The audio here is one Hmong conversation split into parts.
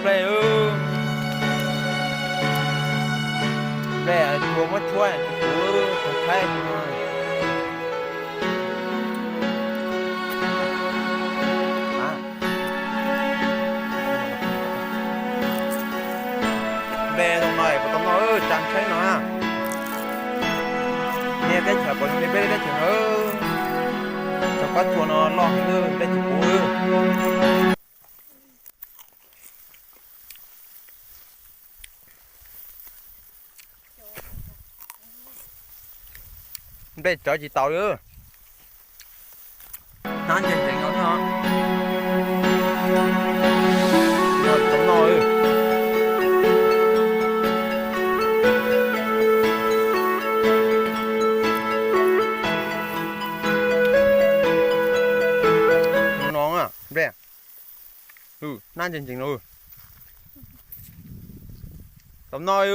Nplej, nplej cua muab tshuab tsis puv, thaib. Nplej zoo no puas tau noj, tsa ntsheb no na. Nej teb chaws puas zoo li peb teb chaws na? Cov pob tsuas no loj heev, nplej tsis puv. Nplej tsawv tsis taus li. Hnab ntsees ntsees no thiab. Tau noj. No nplej, hnab ntsees ntsees no. Tau noj.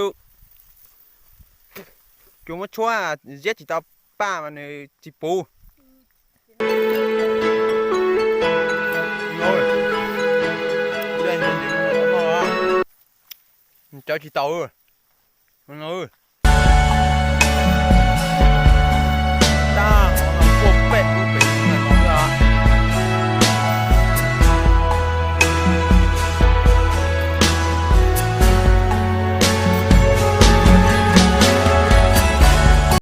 Cua muab tshuab, ziab tsis tau paj mas nws tsis puv. Tsawv tsis taus no.